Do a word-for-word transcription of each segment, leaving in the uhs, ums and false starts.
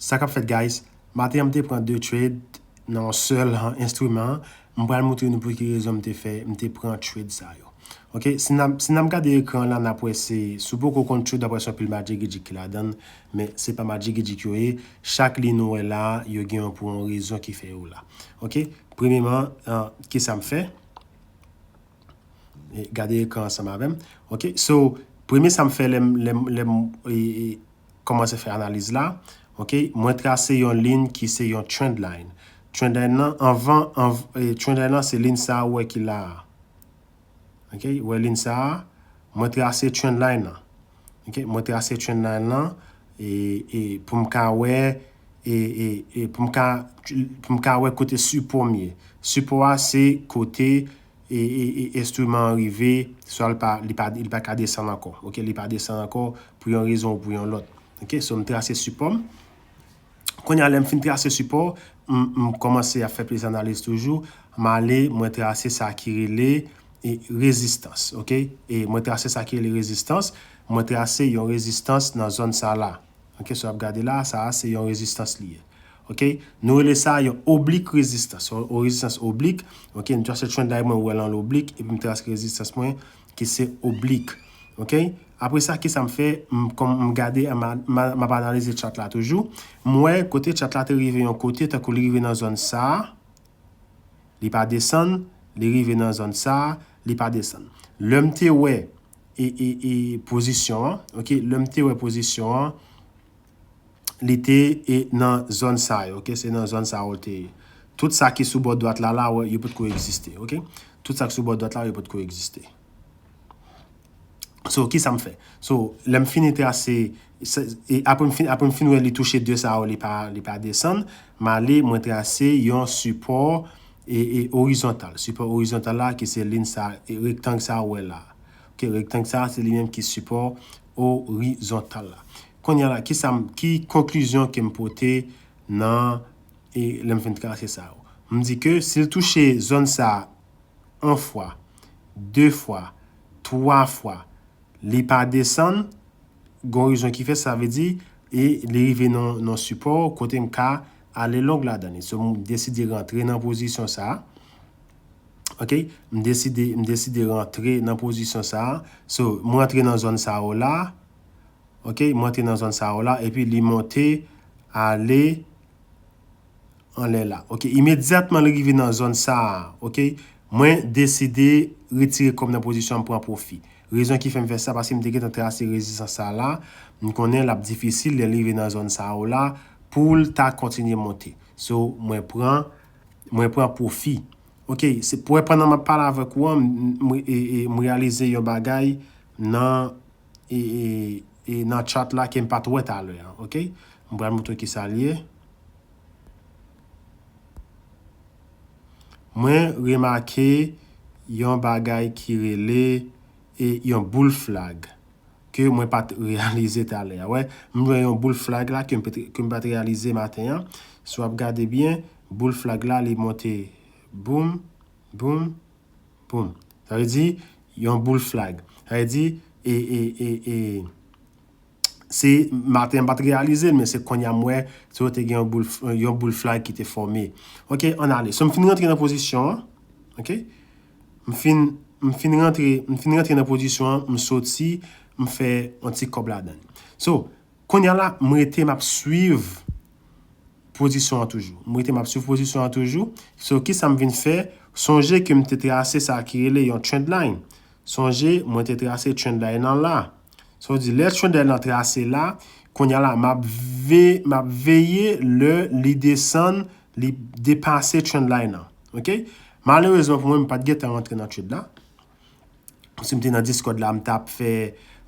Sa k ap fèt, guys? Maten an, m te pran de trade nan yon sèl enstriman. M pral montre nou pou ki rezon m te fè, m te pran trade sa yo. Ok, si n ap, si n ap gade ekran la, n ap wè se, si w poko konn trade, w ap wè se yon pil Magic Magic ki ladan l, men se pa Magic Magic yo ye. Chak liy nou wè la, yo gen yon, pou yon rezon ki fè yo la. Ok, premyeman, uh, ki sa m fè? E, gade ekran ansanm avè m. Ok, so, premye sa m fè lè m, lè m, lè m, e, e, kòmanse fè analiz la. Ok, mwen trase yon liy ki se yon trend line. Trend line nan, anvan, anv, e, trend line nan se liy sa a ou wè ki la a. Ok, ou wè liy sa a, mwen trase trend line nan. Ok, mwen trase trend line nan, e, e, pou m ka wè, e, e, e, pou m ka, pou m ka wè kote sipò m ye. Sipò a se kote e, e, e enstriman an rive, swa li pa, li pa, li pa ka desann ankò. Ok, li pa desann ankò pou yon rezon ou pou yon lòt. Ok, so m trase sipò m. Kounye a, lè m fin trase sipò, m, m kòmanse ap fè plis analiz toujou. M ale, mwen trase sa ki rele, e, rezistans. Ok, e mwen trase sa ki rele rezistans. Mwen trase yon rezistans nan zòn sa la. Ok, so ap gade la, sa a se yon rezistans li ye. Ok, nou rele sa yon oblik rezistans, yon, yon rezistans oblik. Ok, m trase trend line mwen, ou wè l an oblik, epi m trase rezistans mwen ki se oblik. Ok, apre sa, ki sa m fè? M, kòm m gade, m, m, m ap analize chat la toujou. M wè kote chat la te rive yon kote, tankou li rive nan zòn sa a, li pa desann, li rive nan zòn sa a, li pa desann. Lè m te wè e, e, e pozisyon an, ok, lè m te wè pozisyon an, li te, e, nan zòn sa yo, ok, se nan zòn sa yo l te ye. Tout sa ki sou bò dwat la, la, wè, yo potko egziste, ok? Tout sa ki sou bò dwat la, yo potko egziste. So, ki sa m fè? So, lè m fini trase, se, e apre m fin, apre m fin wè li touche de sa yo, li pa, li pa desann, m ale, mwen trase yon sipò, e, e orizontal. Sipò orizontal la, ki se liy sa, e rektang sa ou wè la. Ok, rektang sa, se li menm ki sipò orizontal la. Kounye a la, ki sa m, ki konklizyon ke m pote nan, e lè m fin trase sa yo? M di ke si l touche zòn sa yon fwa, de fwa, twa fwa, li pa desann, gon rezon ki fè sa, vle di, e li rive nan, nan sipò kote m ka ale long ladan li. So, m deside rantre nan pozisyon sa. Ok, m deside, m deside rantre nan pozisyon sa. So, m rantre nan zòn sa yo la. Ok, m rantre nan zòn sa yo la, epi li monte, ale anlè la. Ok, imedyatman li rive nan zòn sa a, ok, mwen deside retire kò m nan pozisyon an, m pran pwofi. Rezon ki fè m fè sa, paske m te gentan trase rezistans sa la, m konnen l ap difisil lè li rive nan zòn sa yo la, pou l ta kontinye monte. So, mwen pran, mwen pran pwofi. Ok, se pou wè pandan m ap pale avèk ou an, m, m, e, e, m reyalize yon bagay nan, e, e, e nan chat la ke m pa t wè talè a, ok? M pral montre ki sa l ye. Mwen remake yon bagay ki rele, e, yon boul flag ke mwen pa t reyalize talè a. Wè, m wè yon boul flag la ke m pa t, ke m pa t reyalize maten an. Si w ap gade byen, boul flag la, li monte boum, boum, boum. Sa vle di, yon boul flag. Sa vle di, e, e, e, e, se maten an m pa t reyalize l, men se kounye a m wè, se yo te gen yon boul, f- yon boul flag ki te fòme. Ok, ann ale. So, m fin rantre nan pozisyon an. Ok? M fin, m fin rantre, m fin rantre nan pozisyon an, m soti, m fè yon ti kòb ladan l. So, kounye a la, m rete, m ap swiv pozisyon an toujou. M rete, m ap swiv pozisyon an toujou. So, ki sa m vin fè? Sonje ke m te trase sa ki rele yon trend line. Sonje, mwen te trase trend line nan la. Sa vle di, lè trend line nan trase la, kounye a la, m ap ve, m ap veye lè li desann, li depase trend line nan. Ok? Malerezman pou mwen, m pa t gentan rantre nan trade la. Si m te nan Discord la, m t ap fè,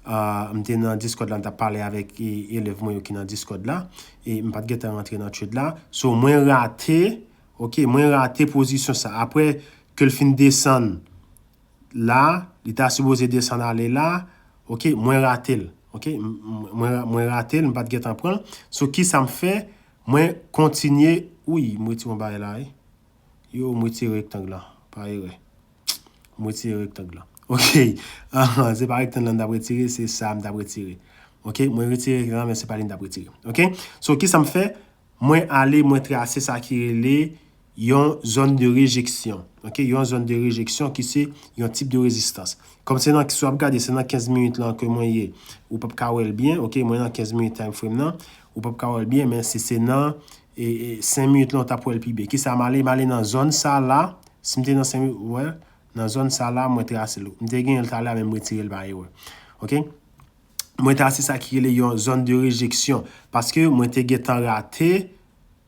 ah, m te nan Discord la, m t ap pale avèk e, elèv mwen yo ki nan Discord la, e m pa t gentan rantre nan trade la. So, mwen rate, ok, mwen rate pozisyon sa. Apre ke l fin desann la, li ta sipoze desann ale la, ok, mwen rate l. Ok, m- m- mwen, mwen rate l, m pa t gentan pran l. So, ki sa m fè? Mwen kontinye, wi, m retire yon bagay la, wi. Yo, m retire rektang lan, pa erè. M retire rektang lan. Ok. Ah, se pa rektang lan m t ap retire, se sa m t ap retire. Ok, mwen retire rektan an, men se pa li m t ap retire. Ok, so kisa m fè? Mwen ale, mwen trase sa ki rele yon zòn de rejeksyon. Ok, yon zòn de rejeksyon ki se yon tip de rezistans. Kòm se nan, si w ap gade, se nan kenz minit lan ke mwen ye, ou p ap ka wè l byen. Ok, mwen nan kenz minit time frame nan, ou p ap ka wè l byen, men si se nan e, e, senk minit lan, ou t ap wè l pi byen. Kisa m ale? M ale nan zòn sa la. Si m te nan senk minit, ou wè, nan zòn sa la, mwen trase l. M te genyen l talè, men m retire l pa erè. Ok? Mwen trase sa ki rele yon zòn de rejeksyon. Paske mwen te gentan rate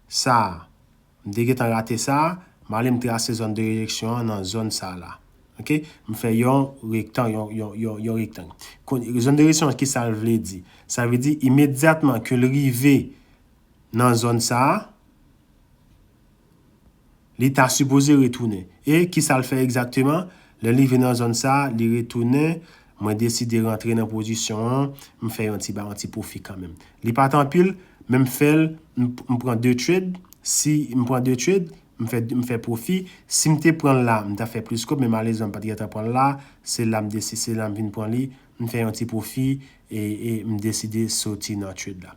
sa. M te gentan rate sa, m ale m trase zòn de rejeksyon an nan zòn sa la. Ok? M fè yon rektang, yon, yon, yon, yon rektang. Kon- Zòn de rejeksyon an, ki sa l vle di? Sa vle di, imedyatman ke l rive nan zòn sa a, li ta sipoze retounen. E ki sa l fè egzakteman? Lè li rive nan zòn sa a, li retounen, mwen deside rantre nan pozisyon an, m fè yon ti ba, yon ti pwofi kanmenm. Li pa t anpil, men m fè l, m, m pran de trade, si m pran de trade, m fè, m fè pwofi. Si m te pran l la, m ta fè plis kòb, men malerezman, m pa t gentan pran l la, se la m deside, se la m vin pran li, m fè yon ti pwofi, e, e m deside soti nan trade la.